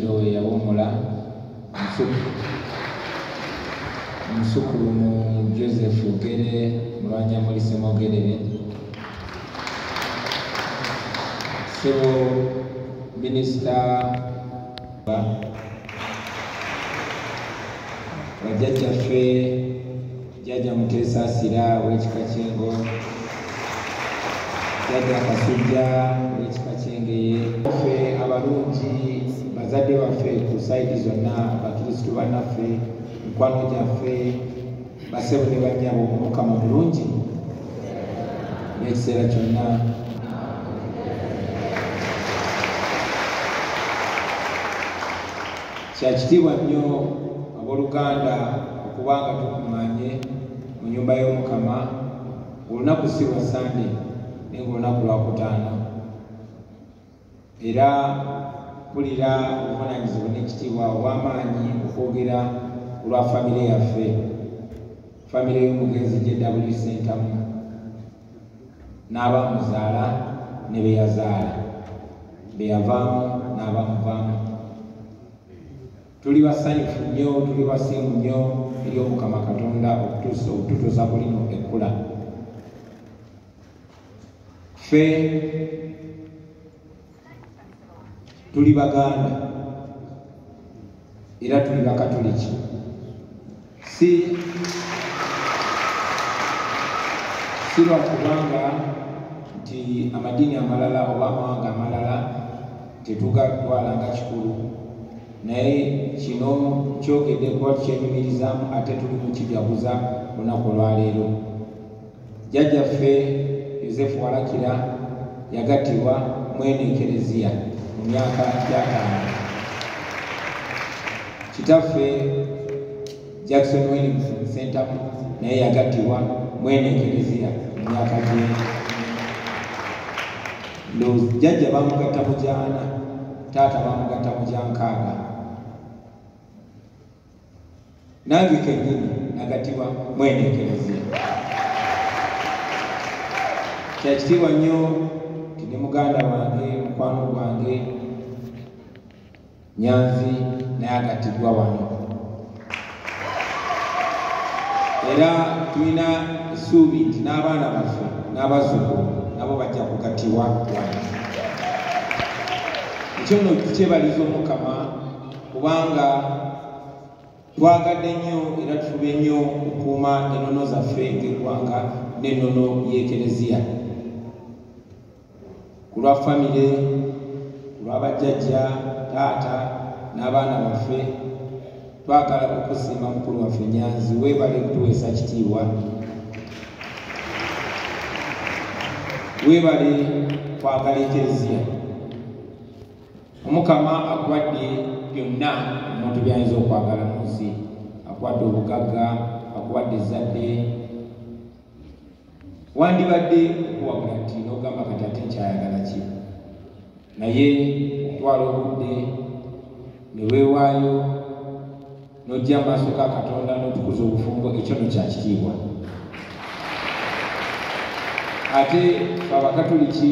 Katikkiro we yawummula, Omusukulumu Joseph Gere Mulwanyamuli Ssemogerere, Ssebo Minisita, bajjajjaffe, Jjajja Muteesaasira ow'ekika ky'Engo, Jjajja Kasujja ow'ekika ky'Engeye, ffe abalungi, bazadde baffe ku side zonna, bakristu bannaffe, mikwano gyaffe, bassebo ne bannyabo, Omukama mulungi n'ekiseera kyonna. Kya kitiibwa nnyo abooluganda okubanga tukuŋŋaanye mu nnyumba y'Omukama olunaku si lwa Sande naye ng'olunaku Lwakutaano, era mpulira obuvunaanyizibwa n'ekitiibwa obw'amaanyi okwogera ku lwa famire yaffe, famire y'omugenzi JW Ssentamu n'abamuzaala ne be yazaala, be yavaamu n'abamuvaamu. Tuli basanyufu nnyo, tuli basiimu nnyo eri Omukama Katonda okututuusa ku lino ekkula. Ffe tuli Baganda era tuli Bakatoliki, si lwa kubanga nti amadiini amalala oba amawanga amalala tetugatwala nga kikulu, naye kino kyogedde kuba tukyenyumirizaamu ate tuli mu kijaguza olunaku olwaleero. Jjajjaffe Yosefu Walakira yagattibwa mwene Ekereziya mu myaka gy'ataano. Kitaffe Jackson Williamson Ssentamu naye yagattibwa mwene Ekereziya mu myaka gy'ena. Ndowooza jjajja bamugatta mu gy'ana, taata bamugatta mu gya 60. Nange kennyini nagattibwa mwene Ekereziya. Kya kitiibwa nnyo nti ne muganda wange, mukwano gwange Nyanzi naye agattiddwa wano, era tulina essuubi nti n'abaana baffe n'abazzukulu nabo bajja kugattibwa wano. Ekyo nno tukyebaliza Omukama, kubanga twagadde nnyo era tufube nnyo okukuuma ennono zaffe ng'eggwanga n'ennono y'Ekereziya. Ku lwa famire, ku lw'abajjajja, taata n'abaana baffe, twagala okusiima mukulu waffe Nyanzi. Weebale kutuweesa kitiibwa, weebale kwagala Ekereziya. Omukama akuwadde byonna omuntu by'ayinza okwagala mu nsi. Akuwadde obugagga, akuwadde ezzadde. Wandibadde okuwabula nti n'ogamba kati ate nkyayagala ki? Naye okutwala obudde ne weewaayo n'ojja mu maaso ga Katonda n'otukuza obufumbo, ekyo nno kya kitiibwa. Ate ffe Abakatoliki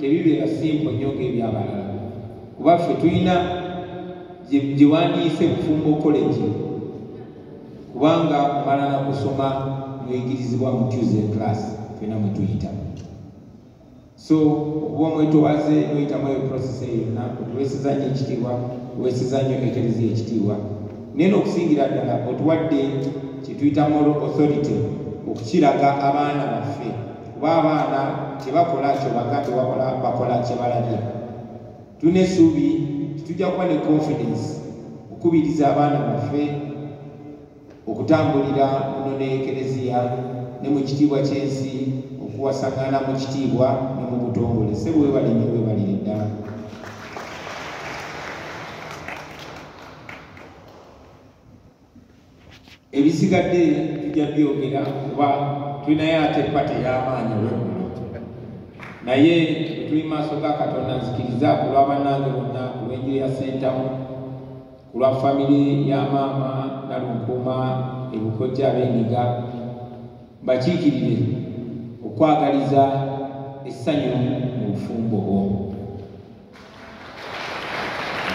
tebibeera simple nnyo ng'ebyabalala, kuba ffe tulina gye wandiise bufumbo college, kubanga omala na kusoma n'oyigirizibwa mu Tuesday class ffenna mwe tuyita. So okuba omwetowaze n'oyitamu eyo process eyo yonna, otuweeseza nnyo ekitiibwa, oweeseza nnyo Ekereziya ekitiibwa. Naye n'okusingira ddala otuwadde kye tuyita moral authority okukiraga abaana baffe, kuba abaana kye bakola kyobagambye bakola, bakola kye balabye. Tulina essuubi titujja kuba ne confidence okukubiriza abaana baffe okutambulira mu nnono y'Ekereziya ne mu kitiibwa ky'ensi, okuwasangana mu kitiibwa ne mu butongole. Ssebo, weebale nnyo, weebalire ddala. Ebisigadde tujja byogera kuba tulinayo ate party ey'amaanyi olweggulo, naye bwe tuli maaso ga Katonda, nzikiriza ku lwa bannange bonna, ku lw'enju ya Ssentamu, ku lwa famire ya maama Nalunkuuma ebukojja ab'endiga, mbakiikirire okwagaliza essanyu mu bufumbo bwo.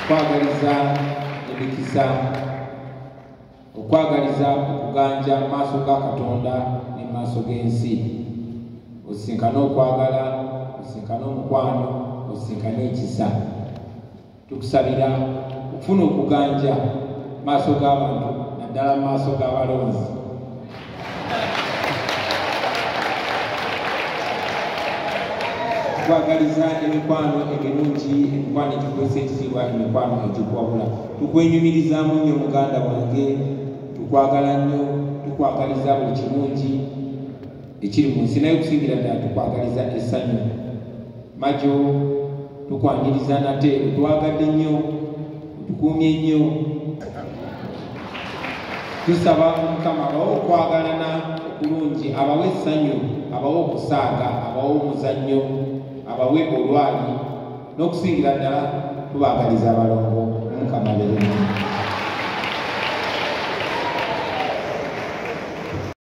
Kwagaliza emikisa, okwagaliza okuganja mu maaso ga Katonda ne mu maaso g'ensi. Osinkane okwagala, osinkane omukwano, osinkane ekisa. Tukusabira okufuna okuganja mu maaso g'abantu, naddala mu maaso g'abalonzi. Tukwagaliza emikwano emirungi, emikwano egikuweesa ekitiibwa, emikwano egikuwabula. Tukwenyumirizaamu nnyo muganda wange, tukwagala nnyo, tukwagaliza buli kirungi ekiri mu nsi, naye okusingira ddala tukwagaliza essanyu. Majo, tukwaniriza nate, otwagadde nnyo, otukuumye nnyo. Tusaba Omukama abawe okwagalana okulungi, abawe essanyu, abawe okusaaga, abawe omuzannyo, abawe olwali, n'okusingira ddala tubaagaliza abalongo.